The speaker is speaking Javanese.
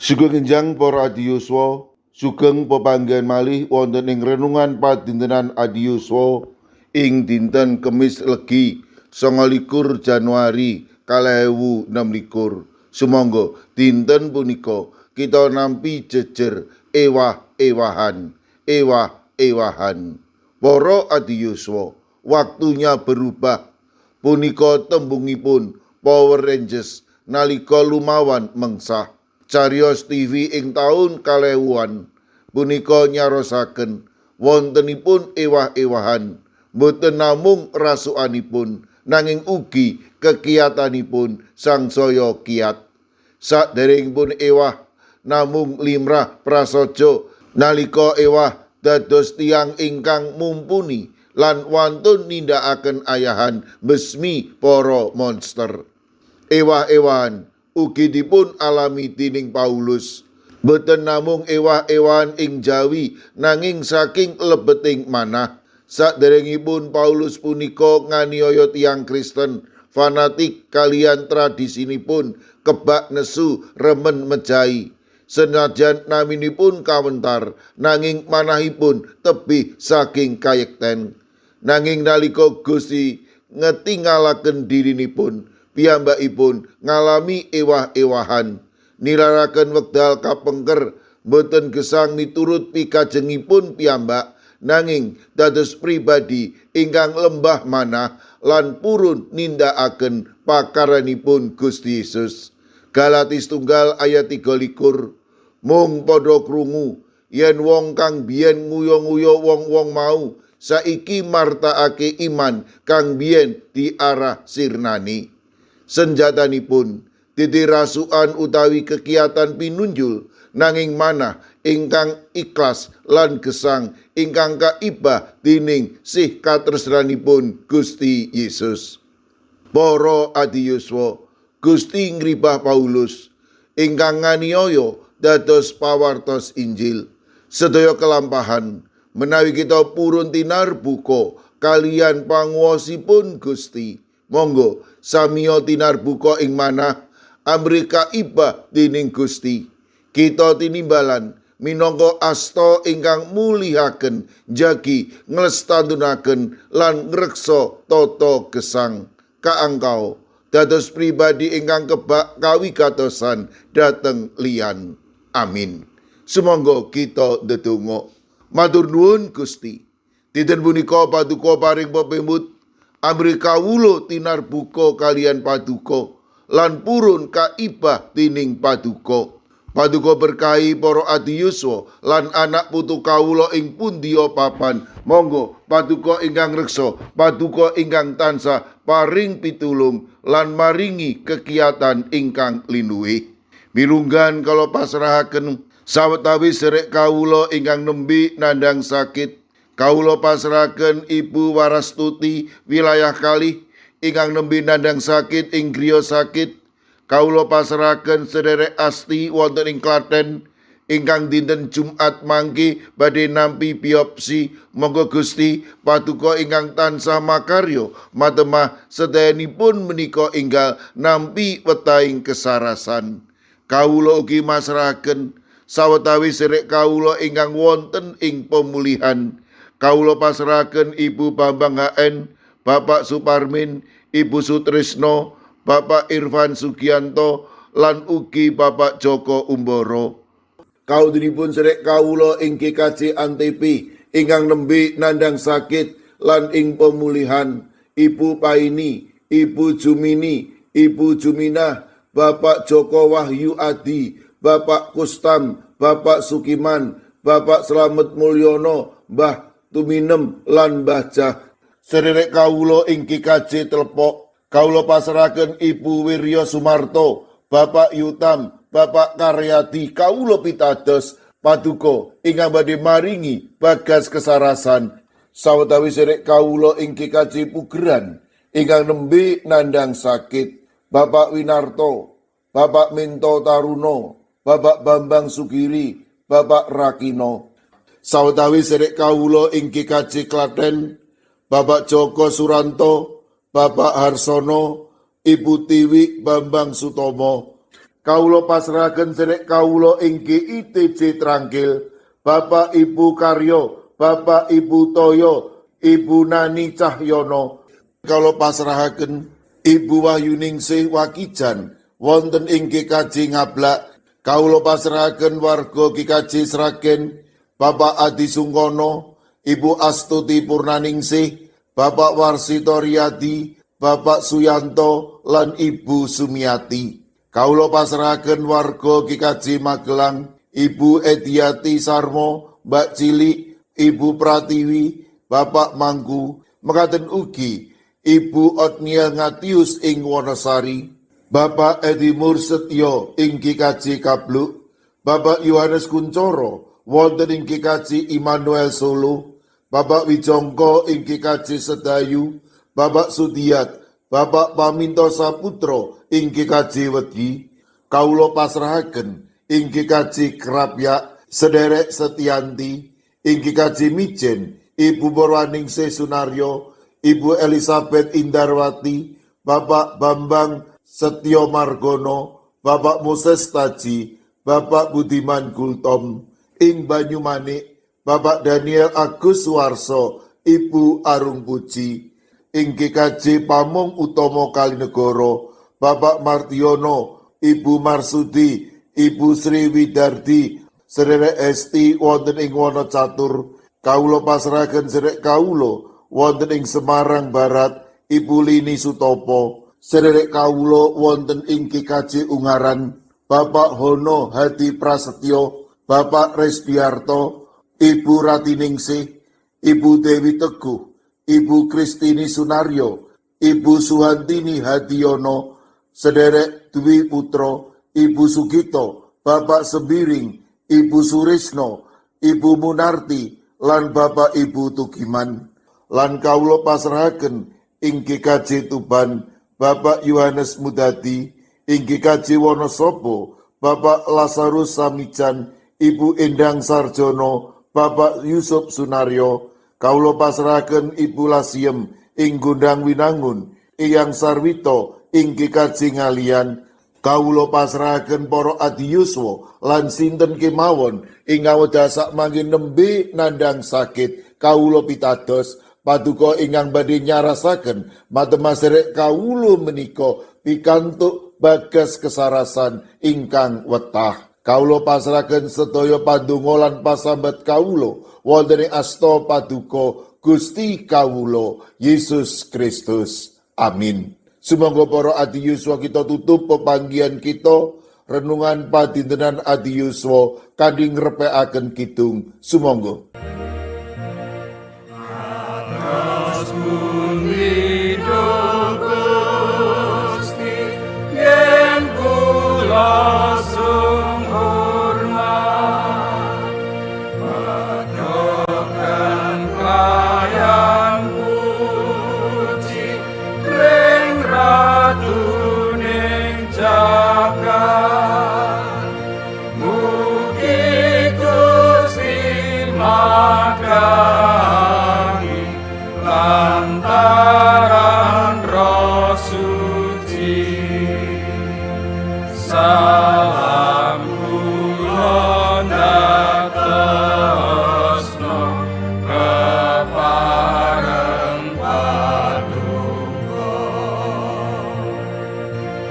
Sugeng enjang para adiyuswa, sugeng pepanggihan malih wonten ing renungan padintenan adiyuswa ing dinten Kemis Legi 29 Januari 2026. Sumangga dinten punika kita nampi jejer ewah-ewahan, ewah-ewahan. Para adiyuswa, waktunya berubah. Punika tembungipun Power Rangers nalika lumawan mengsah. Cariyos TV ing taun kalewuan punika nyarosaken wontenipun ewah-ewahan, boten namung rasukanipun nanging ugi kekiyatanipun sangsaya kiat. Saderengipun ewah namung limrah prasaja, nalika ewah dados tiyang ingkang mumpuni lan wantun nindakaken ayahan besmi para monster. Ewah-ewahan ugi dipun alami dening Paulus. Boten namung ewah-ewahan ing jawi nanging saking lebeting manah. Saderengipun Paulus punika nganiaya tiyang Kristen, fanatik kaliyan tradisinipun, kebak nesu remen mejahi. Senajan naminipun kawentar, nanging manahipun tebih saking kayekten. Nanging nalika Gusti ngetingalaken dirinipun, piyambakipun ngalami ewah-ewahan, nilaraken wekdal kapengker boten gesang miturut pikajengipun piyambak, nanging dados pribadi ingkang lembah manah lan purun nindakaken pakaranipun Gusti Yesus. Galatis 1 ayat 23. Mung padha krungu yen wong kang biyen nguyo-nguyo wong-wong mau saiki martakake iman kang biyen diarah sirnani. Senjatanipun dadi rasukan utawi kegiatan pinunjul, nanging manah ingkang ikhlas lan gesang ingkang kaibah dening sih katresnanipun Gusti Yesus. Para adiyuswa, Gusti ngribah Paulus ingkang nganiaya dados pawartos Injil. Sedaya kelampahan menawi kita purun tinarbuka kaliyan panguwasipun Gusti. Monggo samiya tinarbuka ing manah amrih kaibah dening Gusti. Kita tinimbalan minangka asta ingkang mulihaken, jagi nglestantunaken lan ngreksa tata gesang. Kaangkau dados pribadi ingkang kebak kawigatosan dhateng liyan. Amin. Sumangga kita ndedonga. Matur nuwun Gusti. Dinten punika paduka paring pepemut amrih kawula tinarbuka kaliyan paduka lan purun kaibah dening paduka. Paduka berkahi para adiyuswa lan anak putu kawula ing pundi papan. Monggo paduka ingkang reksa, paduka ingkang tansah paring pitulung lan maringi kegiatan ingkang linuwih. Mirunggan kala pasrahaken sawetawis serek kawula ingkang nembe nandhang sakit. Kawula pasrahaken Ibu Warastuti wilayah kalih ingkang nembe nandhang sakit ing griya sakit. Kawula pasrahaken sederek Asti wonten ing Klaten ingkang dinten Jumat mangke badhe nampi biopsi. Monggo Gusti paduka ingkang tansah makarya matemah sedayanipun menika enggal nampi wetahing kesarasan. Kawula ugi masrahaken sawetawis serek kawula ingkang wonten ing pemulihan. Kawula pasrahaken Ibu Bambang HN, Bapak Suparmin, Ibu Sutrisno, Bapak Irfan Sugianto, lan ugi Bapak Joko Umboro. Kaudinipun serek kawula ing GKJ Antepi ingkang nembe nandhang sakit lan ing pemulihan, Ibu Paini, Ibu Jumini, Ibu Juminah, Bapak Joko Wahyu Adi, Bapak Kustam, Bapak Sukiman, Bapak Slamet Mulyono, Mbah Tuminem lan Mbah Jah. Sederek kawula ing GKJ Telepok, kawula pasrahaken Ibu Wirya Sumarto, Bapak Yutam, Bapak Karyadi. Kawula pitados paduka ingkang badhe maringi bagas kesarasan. Sawetawis sederek kawula ing GKJ Pugeran ingkang nembe nandhang sakit, Bapak Winarto, Bapak Minto Taruno, Bapak Bambang Sugiri, Bapak Rakino. Sawetawis sederek kawula ing GKJ Klaten, Bapak Joko Suranto, Bapak Harsono, Ibu Tiwi Bambang Sutomo. Kawula pasrahaken sedherek kawula ing GITJ Trangkil, Bapak Ibu Karyo, Bapak Ibu Toyo, Ibu Nani Cahyono. Kawula pasrahaken Ibu Wahyuningsih Wakijan wonten ing GKJ Ngablak. Kawula pasrahaken warga GKJ Sragen, Bapak Adi Sungkono, Ibu Astuti Purnaningsih, Bapak Warsito Riyadi, Bapak Suyanto, lan Ibu Sumiati. Kawula pasrahaken warga GKJ Magelang, Ibu Ediati Sarmo, Mbak Cilik, Ibu Pratiwi, Bapak Mangku, mekaten ugi Ibu Otniel Ngatius ing Wonosari, Bapak Edi Mursetyo ing GKJ Kabluk, Bapak Yohanes Kuncoro wonten ing GKJ Immanuel Solo, Bapak Wijongko ing GKJ Sedayu, Bapak Sudiat, Bapak Paminto Saputro ing GKJ Wedi. Kawula pasrahaken ing GKJ Krapyak sederek Setianti, ing GKJ Mijen Ibu Borwaningsih Sunaryo, Ibu Elizabeth Indarwati, Bapak Bambang Setyo Margono, Bapak Moses Taji, Bapak Budiman Gultom, ing Banyumanik, Bapak Daniel Agus Suwarso, Ibu Arung Puji, ing GKJ Pamong Utomo Kalinegoro, Bapak Martiono, Ibu Marsudi, Ibu Sri Widardi, sederek Esti wonten ing Wonocatur. Kawula pasrahaken sederek kawula wonten ing Semarang Barat, Ibu Lini Sutopo, sederek kawula wonten ing GKJ Ungaran, Bapak Hono Hadi Prasetyo, Bapak Resdiarto, Ibu Ratiningsih, Ibu Dewi Teguh, Ibu Kristini Sunaryo, Ibu Suhantini Hadiono, sederek Dwi Putro, Ibu Sugito, Bapak Sembiring, Ibu Surisno, Ibu Munarti, lan Bapak Ibu Tugiman. Lan kawula pasrahaken ing GKJ Tuban, Bapak Yohanes Mudadi, ing GKJ Wonosobo, Bapak Lazarus Samijan, Ibu Endang Sarjono, Bapak Yusuf Sunaryo. Kawula pasrahaken Ibu Lasiem ing Gondang Winangun, Eyang Sarwito ing GKJ Ngalian. Kawula pasrahaken para adiyuswa lan sinten kemawon ing wekdal mangke nembe nandhang sakit. Kawula pitados paduka ingkang badhe nyarasaken matemah sedherek kawula menika pikantuk bagas kesarasan ingkang wetah. Kawula pasrahaken sedaya pandonga lan pasambat kawula wonten ing asta paduka Gusti kawula Yesus Kristus. Amin. Sumangga para adiyuswa, kita tutup pepanggihan kita renungan padintenan adiyuswa kanthi ngrepekaken kidung. Sumangga.